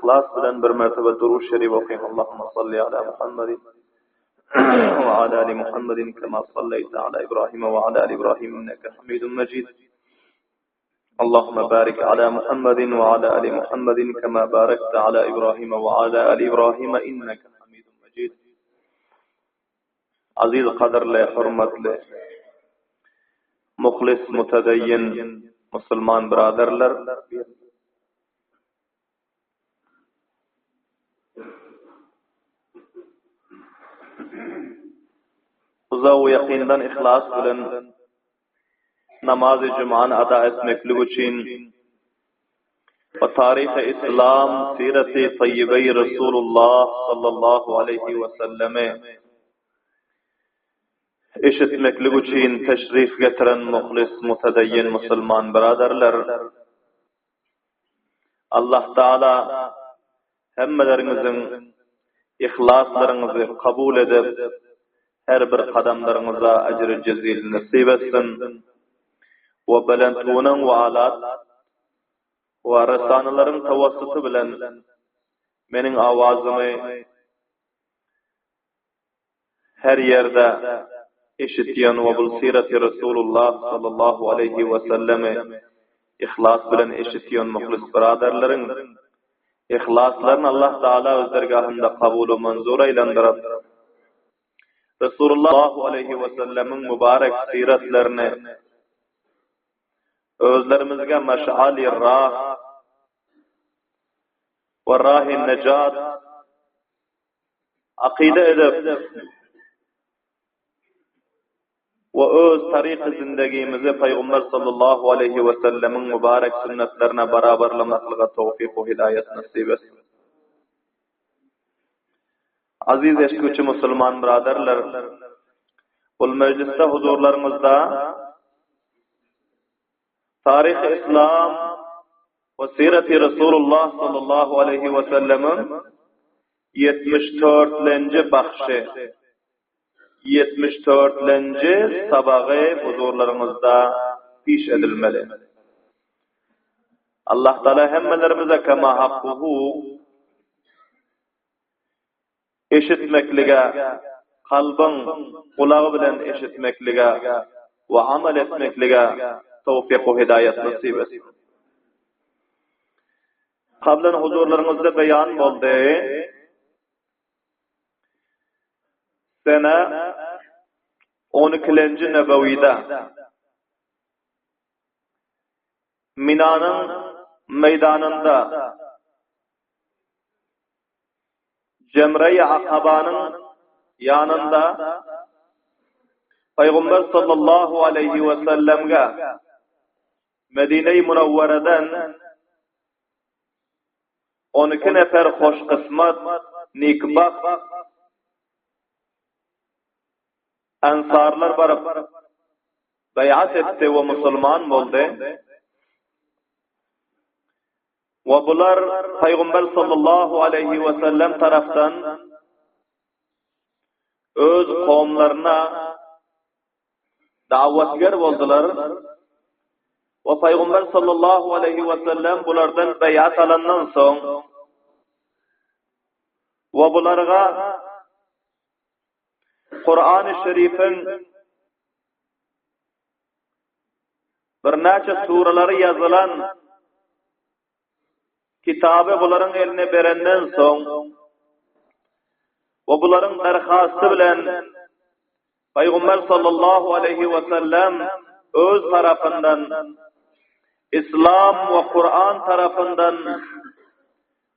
Yhlas bilen bir mertebe Durud Şerif okyň. Allahumma salli ala Muhammedin we ala ali Muhammedin kema salleýte ala Ibrahim we ala ali Ibrahim inneke Hamidun Mejid. Allahumma barik ala Muhammedin we ala ali Muhammedin kema barakte ala Ibrahim we ala ali Ibrahim inneke Hamidun Mejid. Aziz gadyrly, hormatly, muhlis, mutedeyyin musulman byraderler! Uzak we ýakyndan yhlas bilen namazy jumany ada etmeklik üçin we taryhy yslam siraty taýýibeýi Resulullah sallallahu aleýhi we sellemi eşitmeklik üçin teşrif getiren muhlis mutedeyyin musulman byraderler! Allah Taala hemmeleriňiziň yhlaslaryňyzy kabul edip, her bir kadamlaryňyza ejri jezil nesip etsin we belentlugynyň we alat we resanalaryň tawassuty bilen meniň awazymy Her ýerde eşitýän we bul syraty Resulullah sallallahu aleýhi we sellemi yhlas bilen eşitýän muhlis byraderleriň yhlaslaryny Allah Taala öz dergahynda kabul we manzur aýlandyryp, Resulullah aleýhi we sellemiň mübarek syratlaryny özlerimizge meş'al-i rah we rahi nejat Akyda edip we öz taryky zindegimizi Pygamber sallallahu aleýhi we sellemiň mübarek sünnetlerine barabarlamaklyga towfyk we hidaýat nesip etsin. Aziz eşitgüçi musulman byraderler, bul mejlisde huzurlaryňyzda Taryhy Yslam we Syraty Resulullah sallallahu aleýhi we sellemiň 74-lenji bahşy, 74-lenji sabagy huzurlaryňyzda piş edilmeli. Allah Taala hemmelerimize kema hakkuhu Eşitmeklige, kalbyň gulagy bilen eşitmeklige we amal etmeklige towfyk we hidaýat nesip etsin. Kablan huzurlaryňyzda beýan boldy. Sene on ikilenji Nebewide Minanyň meýdanynda Jemre-i Akabanyň ýanynda Pygamber sallallahu aleýhi we sellemge Medine-i Münewwereden 12 nefer hoşkysmat, nikbagt ensarlar baryp beýat etdi we musulman boldy. We bular Pygamber sallallahu aleýhi we sellem tarapdan öz kowumlaryna dawatger boldular. We Pygamber sallallahu aleýhi we sellem bulardan beýat alandan soň we bularga Kur'an-ı Şerifiň Birnäçe suralary ýazylan kitaby bularyň eline berenden soň we bularyň derhasty bilen Pygamber sallallahu aleýhi we sellem öz tarapyndan Islam we Kuran tarapyndan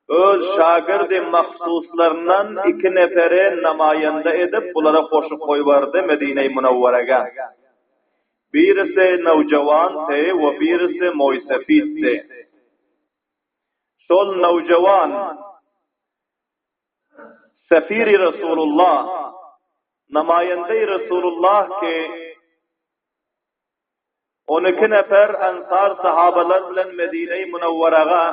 öz şagirdi mahsuslaryndan iki neferi namaýanda edip bulara goşup goýbardy Medine-i Munawwaraga. Birisi nowjawandy we birisi moýsefitdi. Şol nowjawan Sefiri Resulullah, namaýandaýy Resulullah ki, 12 nefer ensar sahabalar bilen Medine-i Munawwaraga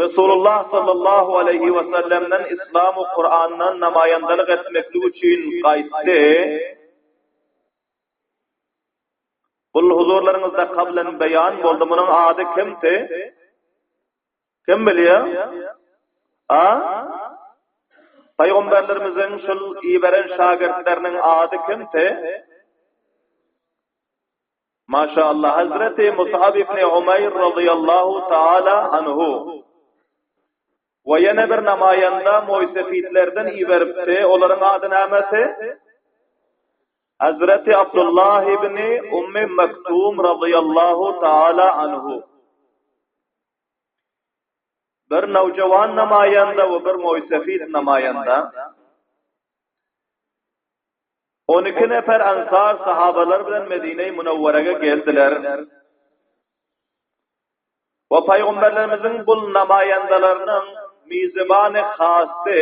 Resulullah sallallahu aleýhi we sellemden Islam we Kurandan namaýandalyk etmeklik üçin gaýtdy. Bul huzurlaryňyzda kablen beýan boldy. Munuň ady kimdi? Kim bilýär? A? Pygamberlerimiziň şul iberen şagirtleriniň ady kimdi? Maşallah, Hazreti Musab ibn Umaýr razyýallahu taala anhu. We ýene bir namaýanda moýsefitlerden iberipdi, olaryň ady nämesi? Hazreti Abdullah ibn Ummi Mektum razyýallahu taala anhu. Bir nowjawan namaýanda we bir moýsefit namaýanda. 12 nefer ansar sahabalar bilen Medine-i Munawwaraga geldiler. We paýgamberlerimiziň bul namaýandalarynyň mizibany hasy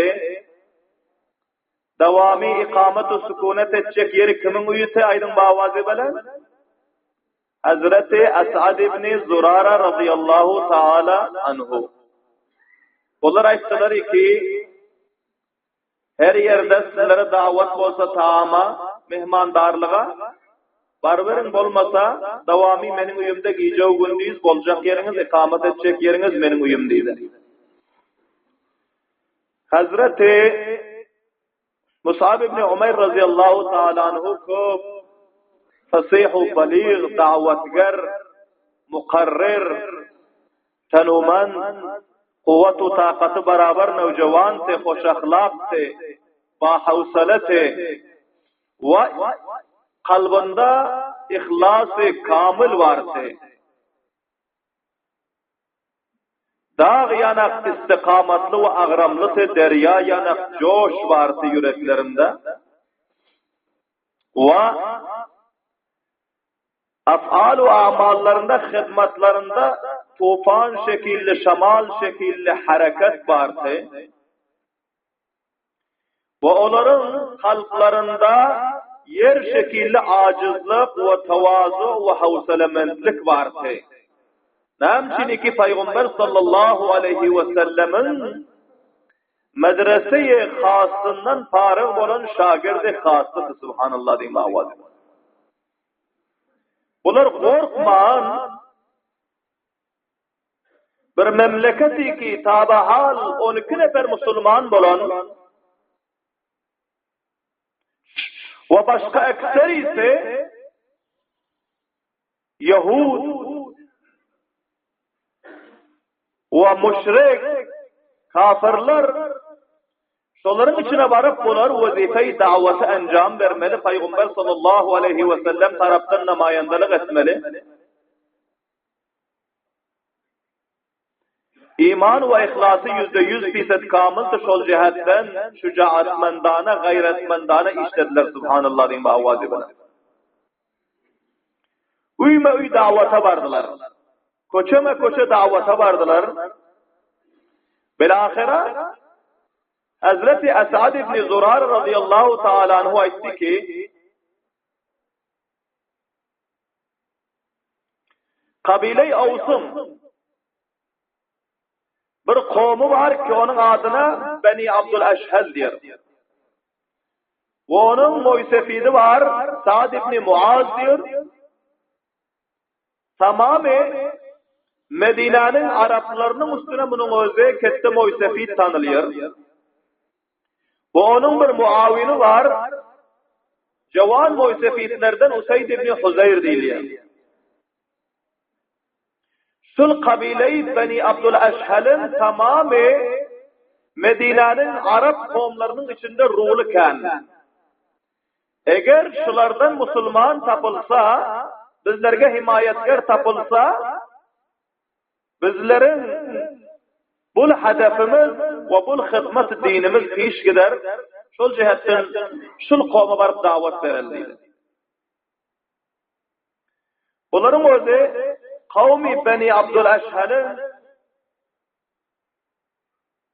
dawamy ikamet-u sukunet etjek ýeri kimiň öýüti aýdyň bawazy bilen? Hazreti As'ad ibn Zurara razyýallahu taala anhu. Olar aýtdylar ki, Her ýerde sizlere dawat bolsa taama, mehmandarlyga, baryberiň bolmasa, dawamy meniň öýümde gije-u-gündiz boljak ýeriňiz, ikamat etjek ýeriňiz meniň öýüm diýdi. Hazreti Musab ibn Umaýr razyýallahu taala anhu köp fasyh-u balyg, dawatger, mukarrir, Tanumand, kuwwat-u takaty barabar nowjawandy, hoşahlakdy, bahowsalady we kalbynda yhlasy kamyl bardy. Dag ýanak istikamatly we agramlydy, derýa ýanak joş bardy ýüreklerinde we Af'al-u a'mallarynda, hyzmatlarynda tufan şekilli, şamal şekilli hereket bardy. We olaryň kalplarynda ýer şekilli ajyzlyk we tawazu we howsalamentlik bardy. Näme üçin iki Pygamber sallallahu aleýhi we sellemiň medrese-i hasyndan faryg bolan şagirdi hasydy, subhanallah diýiň awaz. Bular gorkman bir memleketi ki tabahal 12 nefer musulman bolan we başga ekserisi Ýahud we müşrik, kafirler şolaryň içine baryp bular wezipe-i dawaty enjam bermeli, Pygamber sallallahu aleýhi we sellem tarapdan namaýandalyk etmeli. Iman we yhlasy 100% fised kamyldy şol jähetden şujaatmendana, gaýratmendana işlediler subhanallah diýiň awazy bilen. Öýme-öý dawata bardylar. Köçeme-köçe dawata bardylar. Bilahyra Hazreti Asad ibn Zurar radıyallahu taala anhu aýtdy ki, Kabile-i Awsyň bir kowmy bar ki, onuň adyna Beni Abdul Eşhel diýer. We onuň moýsefidi bar, Saad ibn Muaz diýer. Tamamy Medinäniň araplarynyň üstüne munuň özi ketde moýsefid tanylýar. We onuň bir muawini bar, jawan moýsefidlerden Usayd ibn Huzeýr diýilýär. Şul kabileýi Beni Abdul Eşheliň tamamy Medinäniň arap kowumlarynyň içinde ruly kän. Eger şulardan musulman tapylsa, bizlerge himaýatger tapylsa, bizleriň bul hedefimiz we bul hyzmat dinimiz piş gider, şol jähetden şul kowuma baryp dawat bereli diýdi. Bularyň özi kawmy Beni Abdul Eşheliň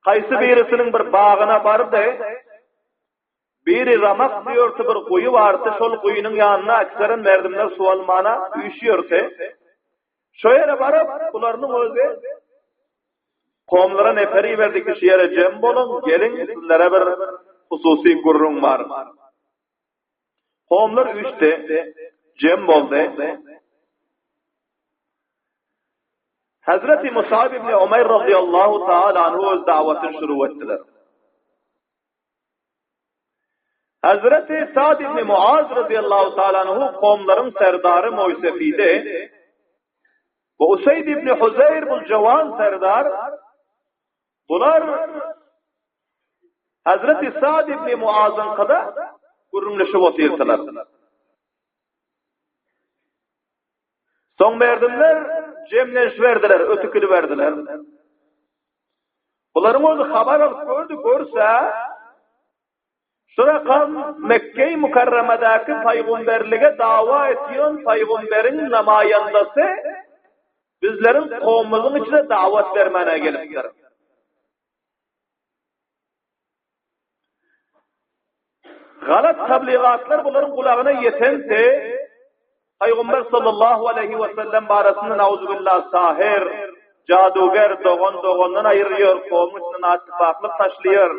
haýsy birisiniň bir bagyna bardy. Biri Ramak diýorti bir guýy bardy, şol guýynyň ýanyna ekseren merdimler suw almana üýşýorti. Şo ýere baryp, bularynyň özi kowumlara nefer iberdi ki, şu ýere jem boluň, geliň, sizlere bir hususy gürrüň bar. Kowumlar üýşdi, jem boldy. Hazreti Musab ibn Umaýr razyýallahu taala anhu öz dawatyny şuru etdiler. Hazreti Sa'd ibn Muaz razyýallahu taala anhu kowumlaryň serdary Moýsefide we Useýd ibn Huzeýr bu jawan serdar bular Hazreti Sa'd ibn Muazyňkyda gürrüňleşip otyrdylar. Soň merdimler jemlenişiberdiler, ötükiliberdiler. Bularyň özi habar alyp gördi, görse, şu rakam Mekge-i Mükerremedäki paýgumberlige dawa etýän paýgumberiň namaýandasy bizleriň kowumymyzyň içine dawat bermäne gelipdir. Galat tabligatlar bularyň gulagyna ýetende, Pygamber sallallahu aleýhi we sellem barasynda nauzubillah sahyr, jaduger, dogan dogandan aýyrýar, kowumyň içinde natypaklyk taşlaýar.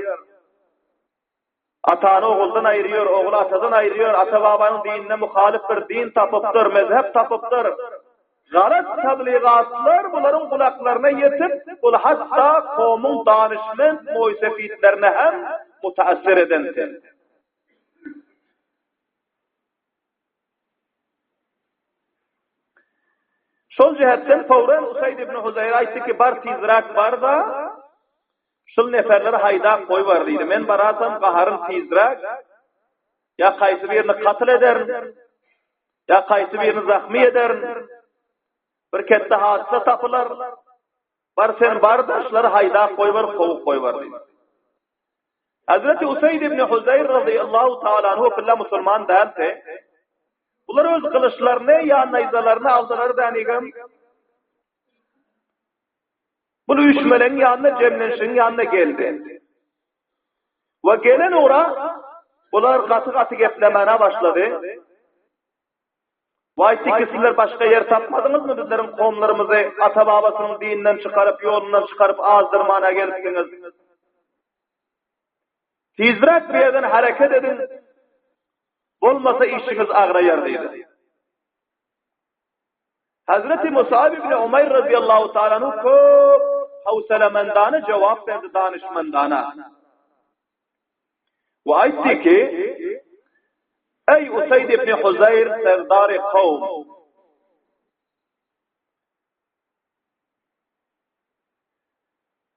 Atany oguldan aýyrýar, ogly atadan aýyrýar, ata-babanyň dinine muhalyf bir din tapypdyr, mezhep tapypdyr. Galat tabligatlar bularyň gulaklaryna ýetip, bul hatda kowumyň danyşment moýsefitlerine hem mutaessir edendir. Şol jähetden fowran Usaýd ibn Huzaýr aýtdy ki, bar tizräk bar-da, şul neferleri haýdap goýber diýdi. Men barasam gaharym tizräk, ýa kaýsy birini katl ederin, ýa kaýsy birini zahmy ederin, bir ketde hadysa tapylar, bar sen bar-da, şulary haýdap goýber, kowup goýber diýdi. Hazreti Usaýd ibn Huzaýr razyýallahu taala anhu pilla musulman däldi. Bular öz gylyçlaryny ýa naýzalaryny aldylar dänigem. Bul üýşmeleňiň ýanyna jemlenişigiň ýanyna geldi. We gelen ugra bular gaty-gaty geplemäne başlady. Waý tiki sizler başga ýer tapmadyňyzmy bizleriň kowumlarymyzy ata-babasynyň dininden çykaryp ýolundan çykaryp azdyrmana gelipsiňiz. Tizräk bu ýerden hereket ediň bolmasa işiňiz agraýar diýdi. Hazreti Musab ibn Umaýr razyýallahu taala anhu köp howsalamendana jogap berdi danyşmendana. We aýtdy ki, Eý Usaýd ibn Huzaýr serdary kowm!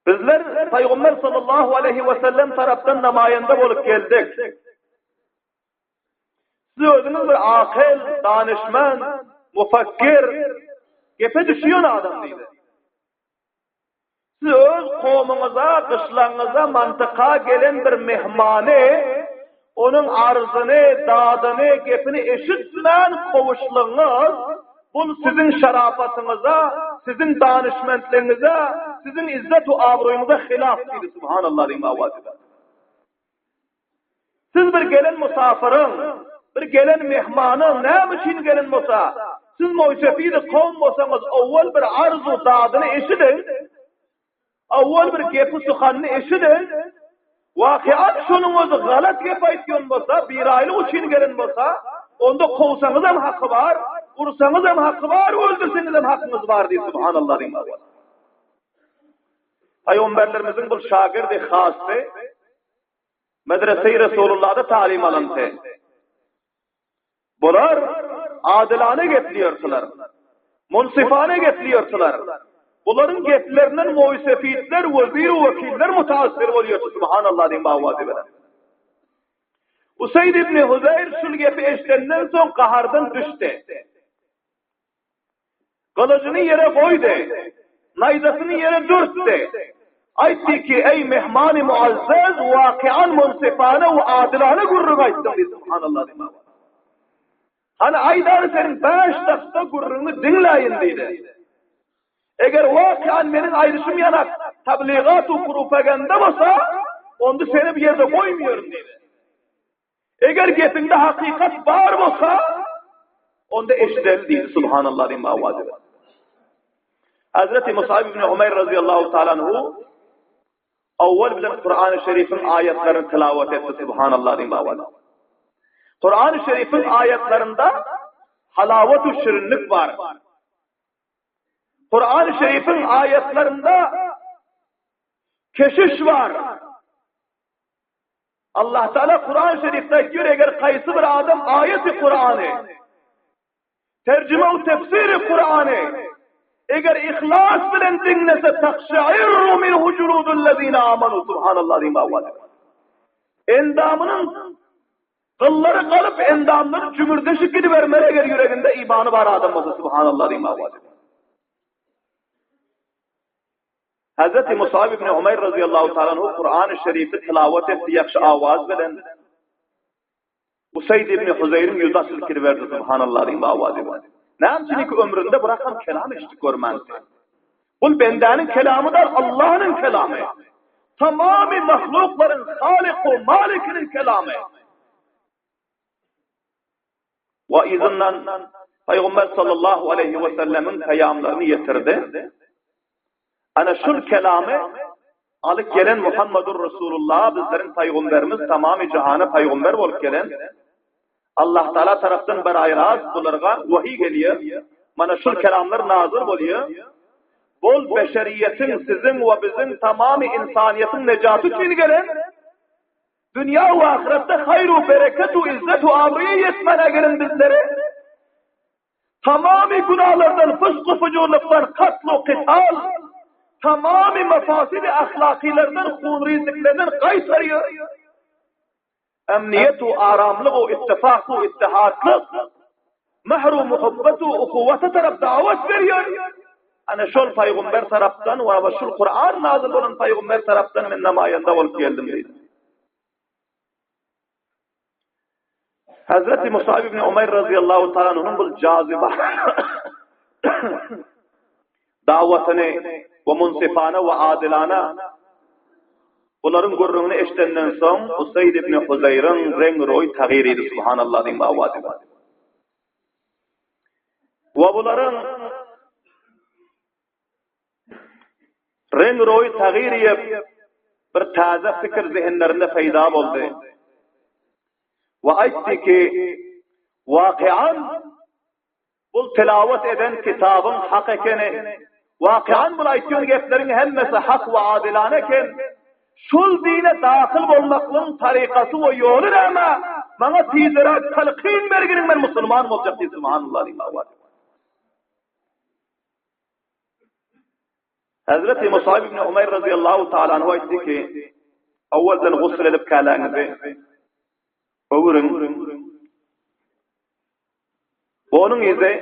Bizler Pygamber sallallahu aleýhi we sellem tarapdan namaýanda bolup geldik. Siz özüňiz bir akyl, danyşman, mufakkir, gepe düşýän adam diýdi. Siz öz kowumyňyza, gyşlagyňyza mantyka gelen bir myhmany, onuň arzyny, dadyny, gepini eşitmän kowuşlygyňyz, bul siziň şerapatyňyza, siziň danyşmentligiňize, siziň izzet-u abraýyňyza hylaf diýdi. Subhanallah diýiň owazy bilen. Siz bir gelen musafyryň, bir gelen myhmanyň näme üçin gelen bolsa, siz moýsefidi kowum bolsaňyz, owwal bir arzu dadyny eşidiň, owwal bir gepi suhanyny eşidiň, wakyat şonuň özi galat gep aýtýan bolsa, biraýlyk üçin gelen bolsa, onda kowsaňyzam haky bar, ursaňyzam haky bar, öldürseňizem hakyňyz bar diýdi, subhanallah diýiň. Pygamberlerimiziň bu şagirdi hasy, Medrese-i Resulullahda talim alyndy. Bular adilane gepleýärdiler. Munsifane gepleýärdiler. Bularyň geplerinden moýsefitler, wezir wekiller mutassir bolýardy. Subhanallah diýip awazy bilen. Usayd ibn Huzaýr şul gepi eşidenden soň gahardan düşdi. Gylyjyny ýere goýdy, naýzasyny ýere dürtdi. Aýtdy ki, Eý mehmany muazzez, wakian munsifane we adilane gürrüň aýtdyň diýdi. Subhanallah diýdi. Hany aýdany seniň bäş dakika gürrüňiňi diňläýin diýdi. Eger wakian meniň aýdyşym ýanak tabligat we propaganda bolsa, onda seni bu ýerde goýmaýaryn diýdi. Eger gepiňde hakykat bar bolsa, onda eşideli diýdi. Subhanallah diýip awaz edip. Hazreti Musab ibn Umaýr radiyallahu taala anhu awwal bilen Kur'an-ı Şerifin ayetlerini tilawat etdi. Subhanallah diýip awaz. Kur'an-ı Şerifin ayetlerinde halawat-u şirinlik bar. Kur'an-ı Şerif'iň aýatlarynda keşiş bar. Allah Teala Kur'an-ı Şerif'de aýtýar, eger haýsy bir adam aýaty Kur'any Terjime u tefsiri Kur'any eger ihlas bilen diňlese takşairru minhu juludul-lezine amanu subhanallah diýip awaz. Endamynyň gyllary galyp endamlary jümürdeşip gidibermeli eger ýüreginde imany bar adam bolsa subhanallah diýip awaz. Hazreti Musab ibn Umaýr razyýallahu taala anhu Kur'an-ı Şerifi tilawat etdi ýagşy awaz bilen. Usayd ibn Huzeýriň ýüzi açylyp gidiberdi, Subhanallah diýip awaz edip. Näme üçin ki ömründe bu rakam kelam eşidip görmändi. Bul bendäniň kelamy däl, Allahnyň kelamy. Tamamy mahluklaryň Halyk we Malikiniň kelamy. We yzyndan Pygamber sallallahu aleýhi we sellemiň peýamlaryny ýetirdi. Ana şul kelamy alyp gelen Muhammedur Resulullah bizleriň pygamberimiz tamamy jahana pygamber bolup gelen Allah Taala tarapdan beraýras bularga wahiý gelýär. Mana şul kelamlar nazyl bolýar. Bol beşeriýetiň siziň we biziň tamamy ynsanyýetiň nejaty üçin gelen Dünýä we ahyretde haýr u bereket u izzet u abraýa ýetmäne gelen bizleri tamamy günalardan, fysk u fujurlykdan, katl u kytal, tamamy mefasidi ahlakylardan, hunrizliklerden gaýtarýar. Emniýet u aramlyk u ittifak u ittihatlyk, Mähr u muhabbet u uhuwwata tarap dawat berýär. Ana şol paýgumber tarapdan we şul Kuran nazyl bolan paýgumber tarapdan men namaýanda bolup geldim diýdi. Hazreti Musab ibn Umaýr razyýallahu taala anhunyň bu jazyba dawatyny we munsifana we adilana bularyň gürrüňini eşidenden soň Usayd ibn Huzaýryň reň-roýy tagyr idi subhanallah diýip awaz eddi. We bularyň reň-roýy tagyr iýip bir täze pikir zehinlerinde peýda boldy. We aýtdy ki, wakian Bul tilawat eden kitabyň hak ekeni. Wakian bul aýtýan gepleriň hemmesi hak we adilane eken. Şul dine dahyl bolmaklygyň tarykasy we ýoly näme? Maňa tizräk talkyn berginiň men musulman boljak diýdi subhanallah diýip awaz. Hazreti Musab ibn Umaýr razyýallahu taala anhu aýtdy ki, Awwaldan gusl edip käläňizi öwüriň. Onuň yzy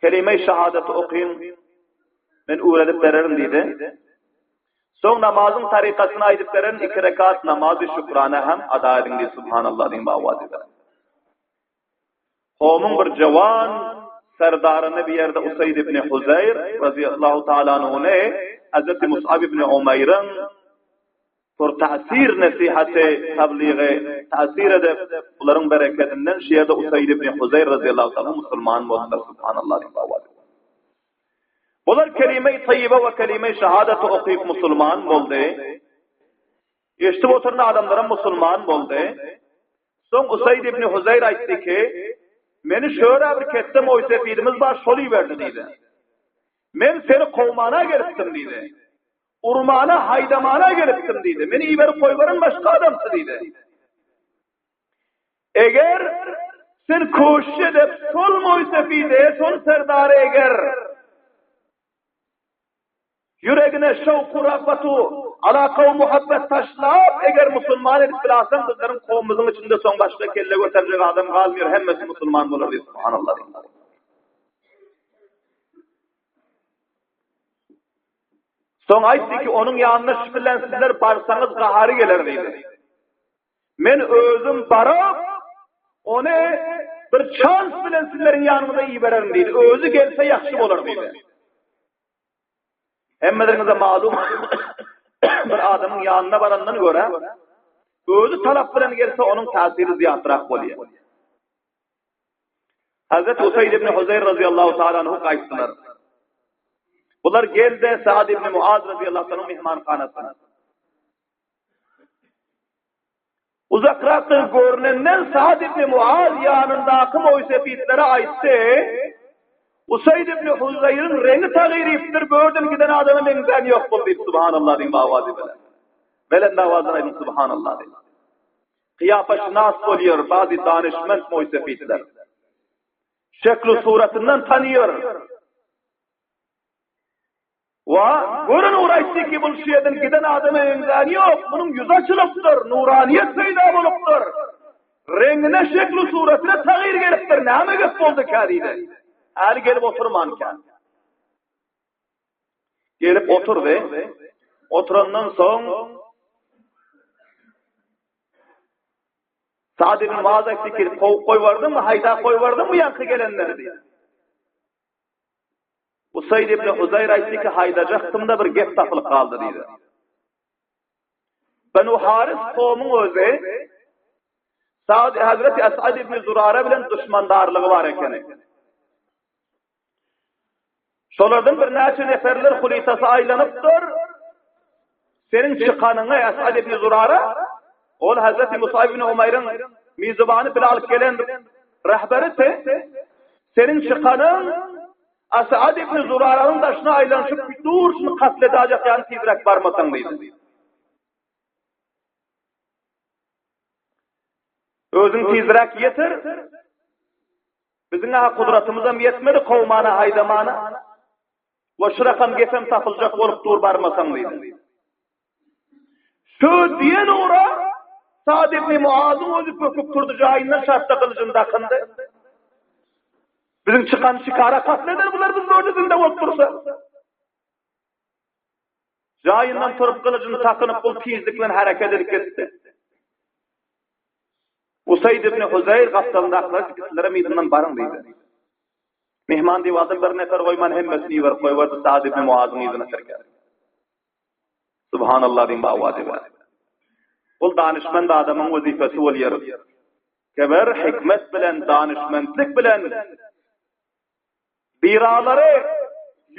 kelime-i şahadaty okyň, men öwredip bererin diýdi. Soň namazyň tarykasyny aýdyp bererin, iki rekat namazy şükrana hem ada ediň diýdi. Subhanallah diýip awaz eder. Kowumyň bir jawan serdaryny bir ýerde Usayd ibn Huzaýr razyýallahu taala anhuny Hazreti Mus'ab ibn Umaýryň Por täsir nesihaty, tabligy täsir edip, bularyň berekedinden şu ýerde Usayd ibn Huzaýr razyýallahu taala musulman boldular, subhanallah diýip awaz edip. Bular kelime-i taýýibe we kelime-i şahadaty okyp musulman boldy. Eşidip oturan adamlaram musulman boldy. Soň Usayd ibn Huzaýr aýtdy ki, Meni şöra bir ketde moýsefidimiz bar, şol iberdi diýdi. Men seni kowmana gelipdim diýdi. Urmana, haýdamana gelipdim diýdi. Meni iberip goýberen başga adamsy diýdi. Eger sen köşüş edip, şol moýsefide, şol serdary eger ýüregine şowku-ragbatu, alaka-u muhabbet taşlap, eger musulman edip bilasaň, bizleriň kowumyzyň içinde soň başga kelle göterjek adam galmyr, hemmesi musulman bolar diýdi. Subhanallah diýdi. Soň aýtdy ki, onuň ýanyna şu bilen sizler barsaňyz gahary geler diýdi. Men özüm baryp, ony bir çans bilen sizleriň ýanyňyza ibererin diýdi. Özi gelse ýagşy bolar diýdi. Hemmeleriňize malum bir adamyň ýanyna barandan görä, özi talap bilen gelse onuň täsiri zyýatrak bolýar. Hazreti Usayd ibn Huzeyr radıyallahu ta'ala anhu gaýtdylar. Bular geldi Saad ibn Muaz radıyallahu ta'ala mehmanhanasyna. Uzakrakdan görnenden Saad ibn Muaz ýanyndaky moýsepitlere aýtdy. Usaýd ibn Huzaýryň reňi tagyrypdyr, bu ýerden giden adama meňzän ýok bol diýip, subhanallah diýip awazy bilen. Belent awazdan aýdyň subhanallah diýip. Kyýapaşynas bolýar bazy danyşment moýsefitler. Şekli suratyndan tanýar. Wa, gören ugur aýtdy ki, bul şu ýerden giden adama meňzäni ýok, munuň ýüzi açylypdyr, nuraniýet peýda bolupdyr. Reňine, şekli suratyna tagyr gelipdir, näme gep boldy-kä diýdi. Häli gelip oturmanka. Gelip oturdy. Oturandan soň Saad ibn Muaz aýtdy ki, kowup goýberdiňmi, haýdap goýberdiňmi ýaňky gelenleri diýdi. Usaýd ibn Huzaýr aýtdy ki, haýdajakdym-da bir gep tapylyp galdy diýdi. Benu Haris kowumyň özi Saad Hazreti Asad ibn Zurara bilen duşmandarlygy bar ekeni. Şolardan birnäçe neferler hulisasy aýlanypdyr. Seniň çykanyňy Esad ibn Zurara, ol Hazreti Musa ibn Umaýryň mizubany bile alyp gelen rehberidi. Seniň çykanyň Esad ibn Zuraranyň daşyna aýlanyşyp dur, şuny katl edajak ýaly tizräk barmasaň diýdi. Özüň tizräk ýetir. Biziň-ä gudratymyzam ýetmedi kowmana, haýdamana. We şu rakam gepem tapyljak bolup dur barmasaň diýdi. Şu diýen ugra Sad ibn Muazyň özi böküp turdy jaýyndan şartda gylyjyny dakyndy. Biziň çykan şikara katl eder bular biz bu ýerde zinde bolup dursa. Jaýyndan turup gylyjyny takynyp ol tizlik bilen hereket edip gitdi. Usaýd ibn Huzaýr gapdalyndakylara gitdiler, yzyndan baryň diýdi. Mehman diwardan bir nefer goýman hemmesini iberip goýberdi Saad ibn Muazyň yzyna tirkäp. Subhanallah diýip awazy bar. Ol danyşmend adamyň wezipesi bolýar. Keber hikmet bilen, danyşmentlik bilen Biralary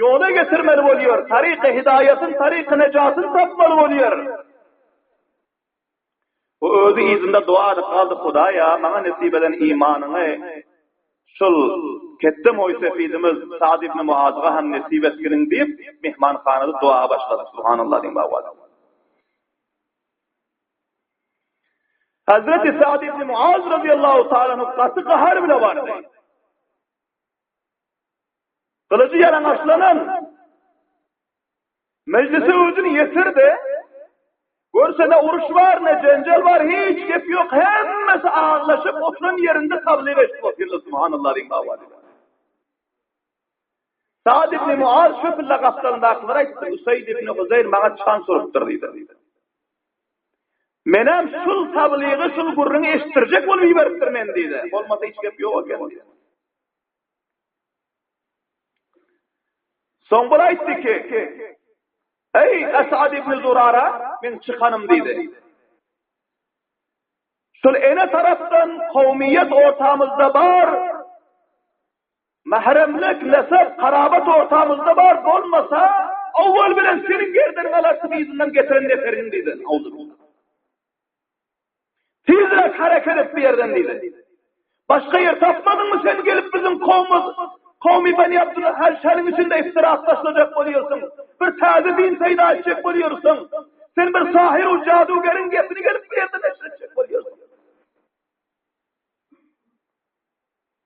ýola getirmeli bolýar, taryky hidaýatyň, taryky nejatyny tapmaly bolýar. Bu özi yzynda dua edip galdy, Hudaýa, maňa nesip eden imanyňy şul ketde moýsefidimiz Saad ibn Muazga hem nesip etginiň diýip, mehmanhanada dua başlady. Subhanallah diýip awazy. Hazreti Saad ibn Muaz radiyallahu ta'ala gaty gahar bile bardy. Gylyjy ýalaňaçlanan mejlise özüni ýetirdi. Görse ne uruş bar, ne jenjel bar, hiç gep ýok. Hemmesi aglaşyp oturan ýerinde tablyg eşidip otyrlar. Subhanallah diýip awazy. Saad ibn Muaz şu pille gapdalyndakylara aýtdy. Usayd ibn Huzaýr maňa çan sorupdyr diýdi. Menem şul tablygy, şul gürrüňi eşitdirjek bolup iberipdir men diýdi. Bolmasa hiç gep ýok eken diýdi. Soň bul aýtdy ki, Eý, Esad ibn Zurara, men çykanym diýdi. Şol ene tarapdan kowmiýet ortamyzda bar, mähremlik, nesep, karabat ortamyzda bar bolmasa, owwal bilen seniň gerdeniňi alarsyň yzyndan getiren neferiň diýdi. Tizräk hereket et bu ýerden diýdi. Başga ýer tapmadyňmy sen gelip biziň kowumyz, kowmy Beni Abdul Heşheliň içinde iftirat taşlajak bolýarsyň. Bir täze din peýda etjek bolýarsyň. Sen bir sahyr u jadugeriň gepini gelip bu ýerde neşir etjek bolýarsyň.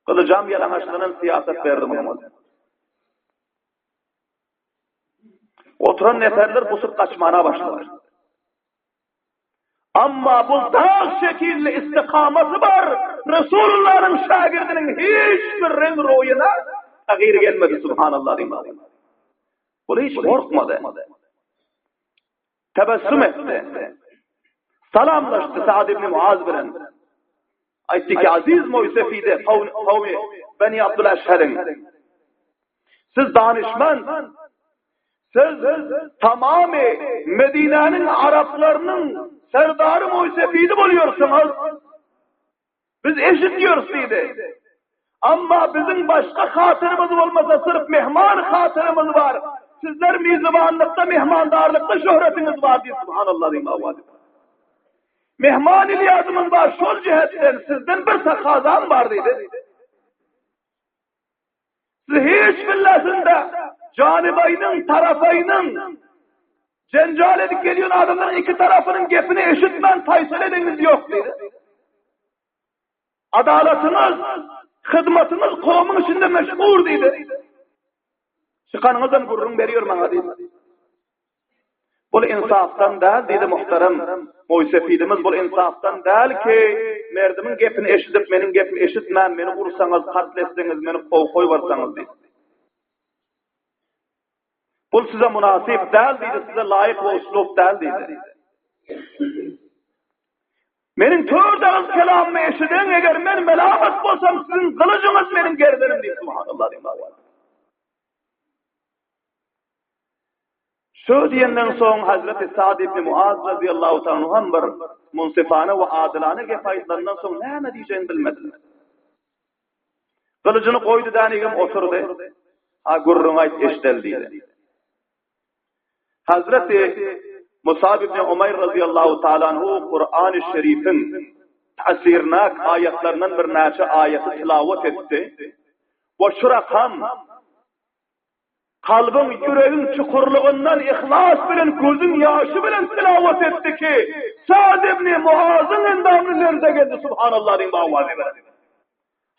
Gylyjam ýalaňaçlanan syýasat berdi munuň. Oturan neferler busup gaçmana başlady. Amma bu dag şekilli istikamaty bar Resulullah'yň şagirdiniň hiç bir reň roýuna tagyr gelmedi subhanallah diýip. Bu hiç gorkmady. Tebessüm etdi. Salamlaşdy Saad ibn Muaz bilen. Aýtdy ki, aziz Moýsefide kowmy Beni Abdul Eşheriň. Siz danyşmend, siz tamamy Medinäniň araplarynyň serdary Moýsefidi bolýarsyňyz. Biz eşitýäris diýdi. Amma biziň başga hatyrymyz bolmasa, syrf mehman hatyrymyz bar. Sizler mizbanlykda, mehmandarlykda şöhretiňiz bar diýdi. Subhanallah diýip awaz. Mehman ilýazymyz bar, şol jihetden sizden bir takazam bar diýdi. Siz hiç billasynda janybaýnyň, tarafaýnyň jenjal edip gelýän adamlaryň iki tarapynyň gepini eşitmän faýsal edeňiz ýok diýdi. Adalatyňyz, hyzmatyňyz kowumyň içinde meşhur diýdi. Çykanyňyzam gürrüň berýär maňa diýdi. Bul ynsapdan däl diýdi muhterem moýsefidimiz bul ynsapdan däl ki merdimiň gepini eşidip meniň gepimi eşitmän meni ursaňyz katl etseňiz meni kowup goýbarsaňyz diýdi. Bul size mynasyp däl diýdi size laýyk we uslub däl diýdi. Meniň tört agyz kelamymy eşidiň eger men melamat bolsam siziň gylyjyňyz meniň gerdenim diýdi subhanallah diýdi. Şo diýenden soň Hazreti Sa'd ibn Muaz razyýallahu ta'ala anhu hem bir munsifane we adylane gep aýdylandan soň näme diýjegini bilmediler. Gylyjyny goýdy dänigem oturdy. Ha gürrüň aýt eşideli diýdi. Hazreti Musab ibn Umaýr razyýallahu ta'ala anhu Kur'an-ı Şerifiň täsirnak aýatlaryndan birnäçe aýaty tilawat etdi. We şu rakam Kalbyň, ýüregiň çukurlygyndan yhlas bilen gözüň ýaşy bilen tilawat etdi ki, Sa'd ibn Muazyň endamyny lerze geldi, Subhanallah diýip owazy bilen.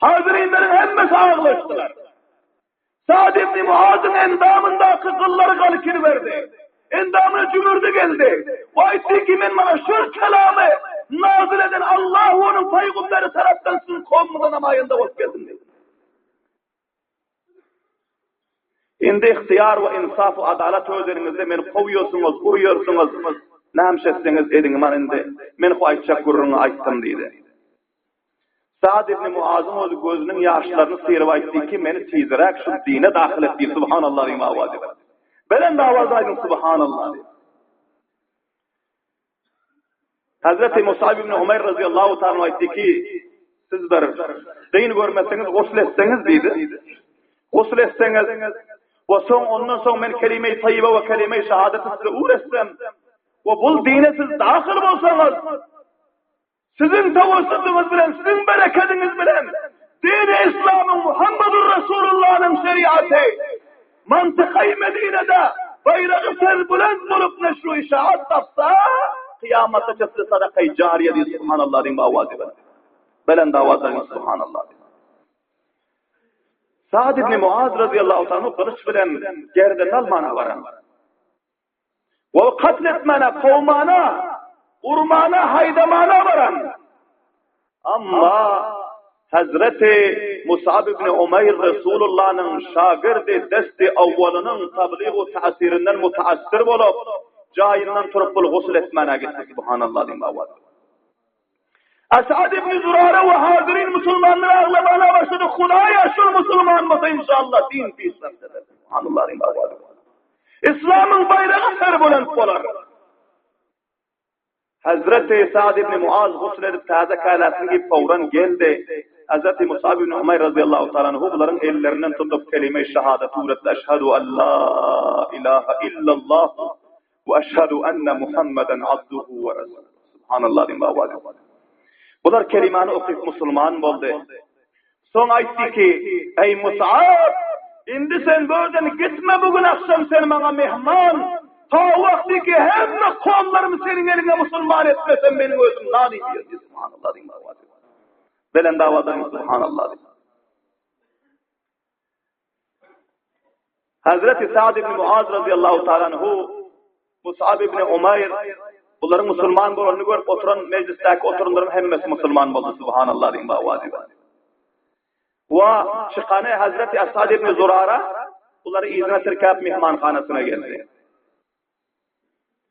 Hazyrinleriň hemmesi aglaşdylar. Sa'd ibn Muazyň endamyndaky gyllary galkiniberdi. Endamyna jümürdi geldi. We aýtdy ki, men maňa şul kelamy nazyl eden Allah we onuň pygamberi tarapdan siziň kowumyňyza namaýanda bolup geldim diýdi. Indi ygtyýar we ynsap we adalat öz eliňizde, meni kowýarsyňyz, urýarsyňyz, nämiş etseňiz ediň, man indi men bu aýtjak gürrüňi aýtdym diýdi. Sa'd ibn Muazyň özi gözüniň ýaşlaryny syryp aýtdy ki, meni tizräk şu dine dahyl et diýip, subhanallah diýip awaz edip. Belent awazda aýdyň subhanallah diýip. Hazreti Musab ibn Umaýr razyýallahu ta'ala aýtdy ki, siz bir dyn görmeseňiz gusl etseňiz diýdi. Gusl etseňiz we soň ondan soň men kelime-i taýýibe we kelime-i şahadeti size öwretsem we bul dine siz dahyl bolsaňyz Siziň tawassulyňyz bilen, siziň berekediňiz bilen dini islamyň Muhammedur Resulullanyň şeriaty mantykaý Medinede baýragy serbülent bolup neşru işaat tapsa, kyýamata çenli sadakaý jariýe diýip subhanallah diýip owazy bilen. Belent owazda subhanallah diýip. Sa'd ibn Muaz radiyallahu ta'ala gylyç bilen gerdenini almana baran. Ol katl etmäne, kowmana, urmana, haýdamana baran. Amma Hazreti Musab ibn Umaýr Resulullanyň şagirdi, desti awwalynyň tablyg we täsirinden mutaassir bolup, jaýyndan turup bul gusl etmäne gitdi. Subhanallah diýip awaz. Esad ibn Zurara we hazirin musulmanlar aglamana başlady. Hudaýa şul musulman bolsa inşallah din pisler. Subhanallah. İslamyň baýragy serbülent bolar. Hazreti Sa'd ibn Muaz gusl edip täze käläsini giýip fawran geldi. Hazreti Musab ibn Umaýr razyýallahu ta'ala anhu bularyň ellerinden tutup kelime-i şahadat öwretdi. Eşhedü en la ilaha illallah We eşhedü enne Muhammeden abduhu we resuluh. Subhanallah diýip owaz etdi. Bular kelimany okyp musulman boldy. Soň aýtdy ki, Eý Musab, indi sen bu ýerden gitme bu gün agşam sen maňa mehman. Ta wagty ki hemme kowumlarymy seniň eliňe musulman etmesem meniň özüm nan iýýän. Subhanallah diýip owaz etdi. Belent owazdan Subhanallah diýip. Hazreti Sa'd ibn Muaz radıyallahu ta'ala anhu, Mus'ab ibn Umaýr, bularyň musulman bolanyny görüp oturan mejlisdäki oturanlaryň hemmesi musulman boldy, subhanallah diýip owazy bilen. Wa çykany Hazreti Asad ibn Zurara bulary yzyna tirkäp mehmanhanasyna geldi.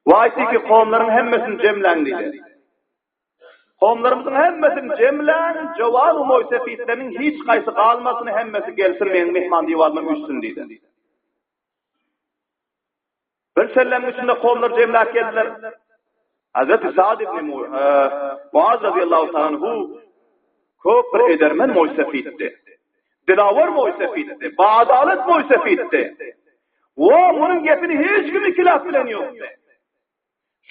Wa aýtdy ki, kowumlaryň hemmesini jemläň diýdi. Kowumlarymyzyň hemmesini jemläň, jowan we moýsefitleriniň hiç haýsy galmasyn, hemmesi gelsin meniň myhman diwaryma üýşsün diýdi. Bir sellemiň içinde kowumlar jemläp geldiler. Hazreti Sa'd ibn Muaz radiyallahu ta'ala anhu köp bir edermen moýsefitdi. Dilawar moýsefitdi, baadalat moýsefitdi. We munuň gepini hiç kim ikilap bilen ýokdy.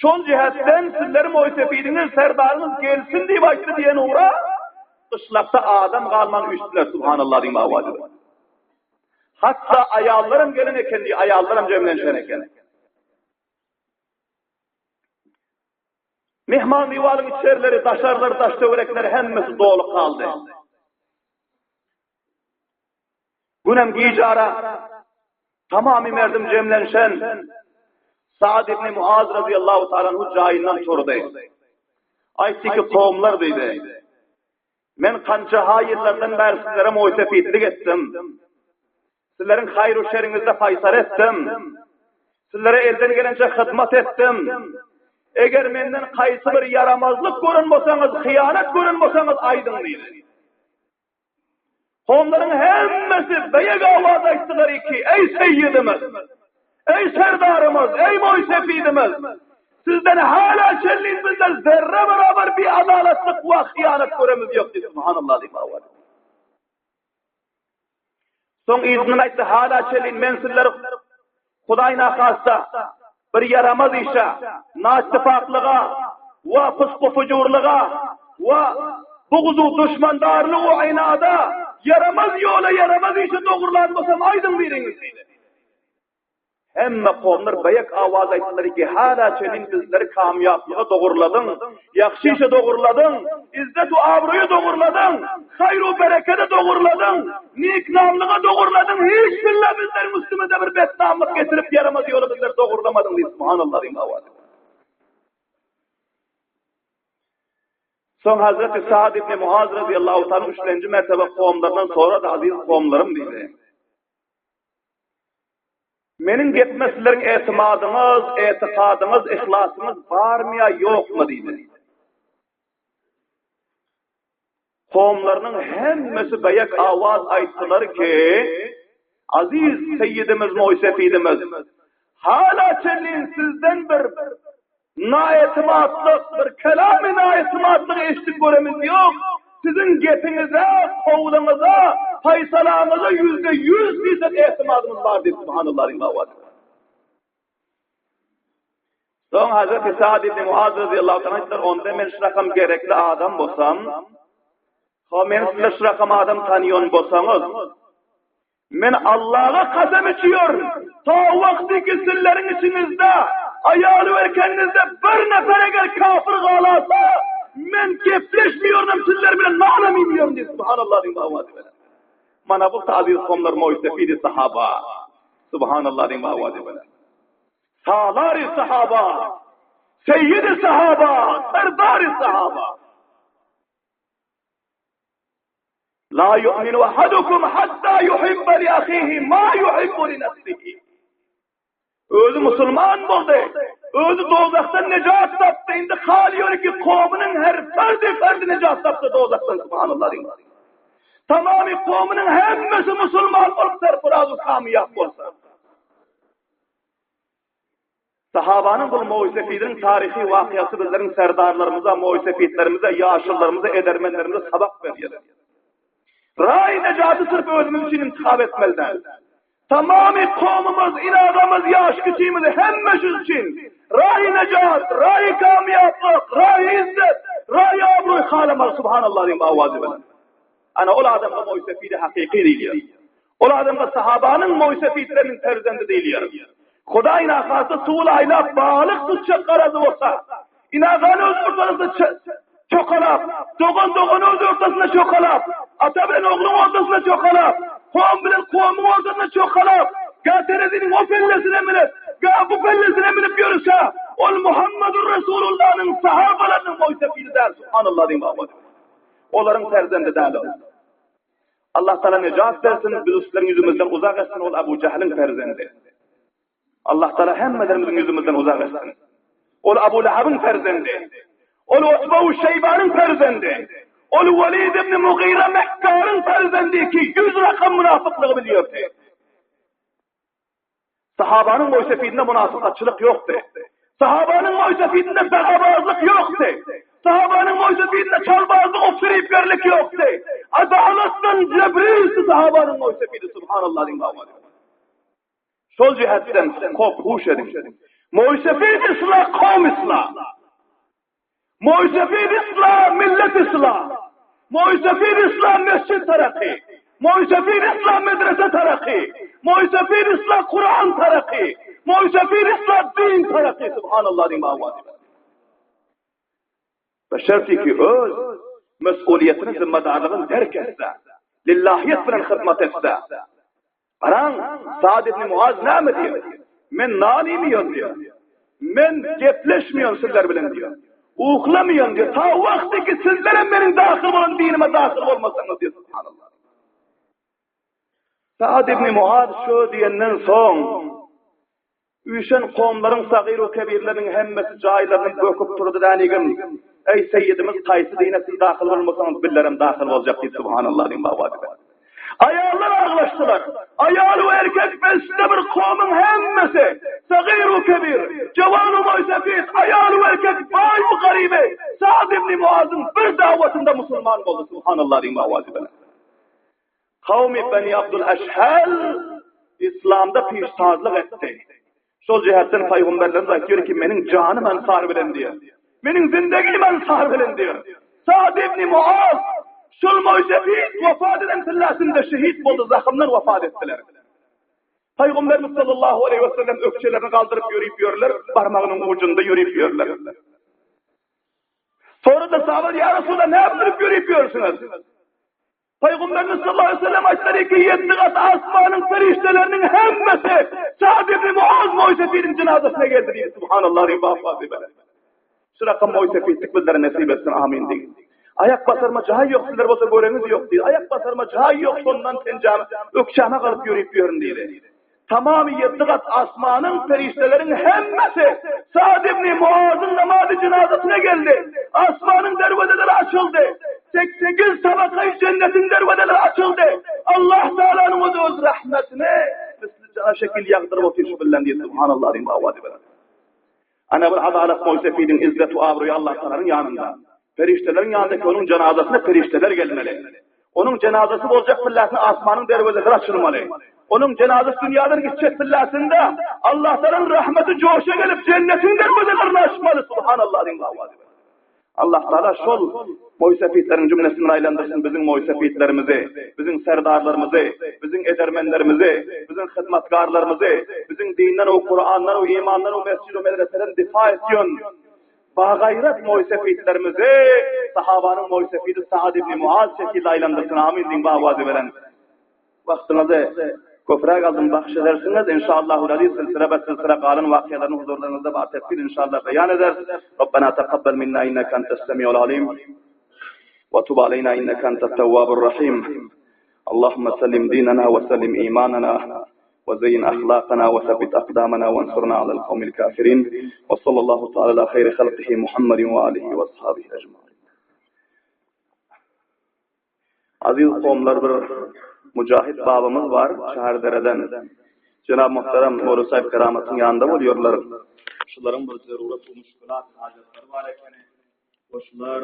Şol jähetden sizleriň moýsepidiňiz, serdaryňyz gelsin diýip aýtdy diýen ugra gyşlakda adam galman üýşdüler, subhanallah diýip owazy bilen. Hatda aýallaram gelen eken diýýär, aýallaram jemlenişen eken. Mehman diwalyň içerileri, daşarlary, daş-töwerekleri hemmesi doly galdy. Günem gijara tamamy merdim jemlenşen Saad ibn Muaz radiyallahu ta'ala anhu jaýyndan turdy. Aýtdy ki, kowumlar diýdi. Men kança ha ýyllardan bäri sizlere moýsefitlik etdim. Sizleriň haýru şeriňizde faýsal etdim. Sizlere elden gelençe hyzmat etdim. Eger menden kaýsy bir ýaramazlyk gören bolsaňyz, hyýanat gören bolsaňyz aýdyň diýdi. Onlaryň hemmesi beýik owaz aýtdylar ki, eý seýidimiz, eý serdarymyz, eý moýsefidimiz, sizden hala çenli bizler zerre beraber bir adalatlyk we hyýanat göremiz ýok diýdi. Subhanallah diýip owaz. Soň yzyndan aýtdy, hala çenli men sizleri Hudaý nahasta bir ýaramaz işe, naittifaklyga we fysku-fujurlyga we bugzu duşmandarlyk we ynada ýaramaz ýola, ýaramaz işe dogrulan bolsam aýdyň biriňiz diýdi. Hemme kowumlar beýik awaz aýtdylar ki, hala çenli bizleri kamýaplyga dogurladyň, ýagşy işe dogurladyň, izzet we abraýa dogurladyň, haýr we berekede dogurladyň, niknamlyga dogurladyň, hiç billa bizleriň üstümize bir betnamlyk getirip ýaramaz ýola bizleri dogurlamadyň diýip, subhanallah diýip awaz. Soň Hazreti Saad ibn Muaz radiyallahu ta'ala üçlenji mertebe kowumlardan sorady, aziz kowumlarym diýdi. Meniň gepime sizleriň etimadyňyz, etigadyňyz, yhlasyňyz barmy ýa ýokmy diýdi. Kowumlarynyň hemmesi beýik awaz aýtdylar ki, Aziz Seýidimiz Moýsefidimiz, hala çenli sizden bir Naetimatlyk, bir kelamy naetimatlyk eşidip göremiz ýok. Siziň gepiňize, kowluňyza, paýsalaňyza 100% fisat etimadymyz bar diýip subhanallah diýip awaz. Soň Hazreti Sa'd ibn Muaz radiyallahu anh aýtdylar, onda men şu rakam gerekli adam bolsam, ha men sizler şu rakam adam tanýan bolsaňyz, Men Allaha kasam içiýorin, ta wagty ki sizleriň içiňizde, aýal we erkegiňizde bir nefer eger kafir galasa, men gepleşmiýorynam sizler bilen nanam iýmiýorin diýdi. Subhanallah diýip awazy bilen. Mana bu aziz kowumlar moýsefidi sahaba. Subhanallah diýip awazy bilen. Salary sahaba, seyyidi sahaba, serdary sahaba. La yu'minu ahadukum hatta yuhibba li ahihi ma yuhibbu li nefsihi. Özi musulman boldy. Özi dozakdan nejat tapdy. Indi halýar ki kowmunyň her ferdi ferdi nejat tapdy dozakdan. Subhanallah. Tamamy kowmunyň hemmesi musulman bolup serfirazu kamyýap bolsa. Sahabanyň bul moýsefidiniň taryhy wakyasy bizleriň serdarlarymyza, moýsefidlerimize, ýaşulularymyza, edermenlerimize sabak berýär. Raý nejaty syrf özümiz üçin intihap etmeli däl. Tamamy kowmumyz, inagamyz, ýaş kiçimiz hemmesi üçin raý nejat, raý kamýaplyk, raý izzet, raý abroý halamaly subhanallah diýip awazy bilen. Ana ol adamga moýsefidi hakyky diýilýär. Ol adamga sahabanyň moýsefitleriniň perzendi diýilýär. Hudaý nahasy suwul aýlap balyk tutjak garazy bolsa, inagany öz ortasynda çokalap, dogan dogany öz ortasynda çokalap, ata bilen ogluň ortasynda çokalap, kowum bilen kowumyň ortasynda çokalap, gä tereziniň o pellesine münüp, gä bu pellesine münüp ýörse, ol Muhammedur Resulullanyň sahabalarynyň moýsefidi däl, subhanallah diýip Olaryň perzendi däl ol. Allah Taala nejat bersin, biz sizleriň ýüzümizden uzak etsin ol Abu Jahlyň perzendi. Allah Taala hemmelerimiziň ýüzümizden uzak etsin. Ol Abu Lahabyň perzendi. Ol Utba we Şeýbanyň perzendi. Ol Walid ibn Mugyra Mekkaryň perzendi ki 100 rakam münafyklygy bilýärdi. Sahabanyň moýsefidinde munafykatçylyk ýokdy. Sahabanyň moýsefidinde dagabazlyk ýokdy. Sahabanyň moýsefidinde çalbazlyk we firipgerlik ýokdy. Adalatdan jebrildi sahabanyň moýsefidi subhanallah diýip awaz. Şol jihetden kop huş ediň. Moýsefid isla kowm isla. Moýsefid isla millet isla. Moýsefid isla mesjid tarapy. Moýsefid isla medrese taraky. Moýsefid isla Kuran taraky. Moýsefid isla din taraky. Subhanallah diýip awazy. Be şerti ki öz mesuliýetini zimmedarlygyny derk etse, lillahiýet bilen hyzmat etse. Garaň, Saad ibn Muaz näme diýýär? Men nan iýmeýän diýýär. Men gepleşmeýän sizler bilen diýýär. Uklamaýan diýýär. Ta wagty ki sizlerem meniň dahyl bolan dinime dahyl bolmasaňyz diýýär. Subhanallah. Saad ibn Muaz şu diýenden soň Üýşen kowumlaryň sagyr-u kebirleriniň hemmesi jaýlaryndan böküp turdy dänigim, Eý, Seýidimiz, haýsy dine siz dahyl bolmasaňyz, bizlerem dahyl boljak diýip, Subhanallah diýip, baba diýdi. Aýallar aglaşdylar. Aýal-u erkek besde bir kowumyň hemmesi, sagyr-u kebir, jawan-u moýsefit, aýal-u erkek, baý-u garyby Sa'd ibn Muazyň bir dawatynda musulman boldy, Subhanallah diýip, baba diýdi. Kawmy Beni Abdul Eşhel Islamda piştazlyk etdi. Şol jähetden paýgamberlerimiz aýtýar ki, meniň janym Ensar bilen diýer. Meniň zindegim Ensar bilen diýer. Sa'd ibn Muaz şol moýsefit wefat eden tillasynda şehit boldy, zahymdan wefat etdiler. Paýgamberimiz sallallahu aleýhi we sellem ökjelerini galdyryp ýörüp ýörler, barmagynyň ujunda ýörüp ýörler. Sonra da sahabeler, ya Resulallah ne yaptırıp ýörüp ýörsüňiz? Pygamberimiz sallallahu aleyhi ve sellem aýtdylar ki, ýedi gat asmanyň perişdeleriniň hemmesi Sa'd ibn Muaz Moýsefiniň jynazasyna geldi diýdi. Subhanallah diýip baba diýip. Şu rakam Moýsefitlik bizlere nesip etsin. Amin diýin. Aýak basarma jaý ýok, sizler bolsa göreňiz ýok diýdi. Aýak basarma jaý ýok, şondan penjäm ökjäme galyp ýörüp ýörün diýdi. Tamamy ýedi gat asmanyň perişdeleriň hemmesi Sa'd ibn Muazyň namazy jynazasyna geldi. Asmanyň derwezeleri açyldy. 88 tabakaýy jennetiň derwezeleri açyldy. Allah Taalanyň özi öz rahmetini misli şekil ýagdyryp otyr şu bilen diýdi. Subhanallah diýip awazy bilen. Ana bir adalat moýsefidiň izzet we abraýy Allah Taalanyň ýanynda. Perişdeleriň ýanynda onuň jenazasyna perişdeler gelmeli. Onuň jenazasy boljak pilläsine asmanyň derwezeleri açylmaly. Onuň jenazasy dünýäden gitjek pilläsinde Allah Taalanyň rahmeti joşa gelip jennetiň derwezelerini açmaly. Subhanallah diýiň awazy. Allah Taala şol moýsefitleriň jümlesinden aýlandyrsyn biziň moýsefitlerimizi, biziň serdarlarymyzy, biziň edermenlerimizi, biziň hyzmatkarlarymyzy, biziň dinden we Kurandan we imandan we mesjid we medreseden difa etýän bagaýrat moýsefitlerimizi sahabanyň moýsefidi Saad ibn Muaz şekilde aýlandyrsyn. Amin diýiň bawazy bilen. Wagtyňyzy köpräk aldym bagyş edersiňiz inşallahul aziz silsile be silsile galan wakyalaryny huzurlaryňyzda ba tefsil inşallah beýan ederis Rabbena takabbal minna inneke entes semiul alim we tub aleyna inneke entet tewwabur rahim Allahumma sellim dinena we sellim imanena we zeýin ahlakana we sebit akdamana we ansurna alel kawmil kafirin we sallallahu taala ala hayri halkihi Muhammedin we alihi we ashabihi ecmain Aziz kowumlar bir mujahid babamyz bar Şäherdereden. Jenap muhterem Nury Saýyp Keramatyň ýanynda bolýarlar. Şularyň bir zerurat we muşkulat hajatlary bar ekeni we şular.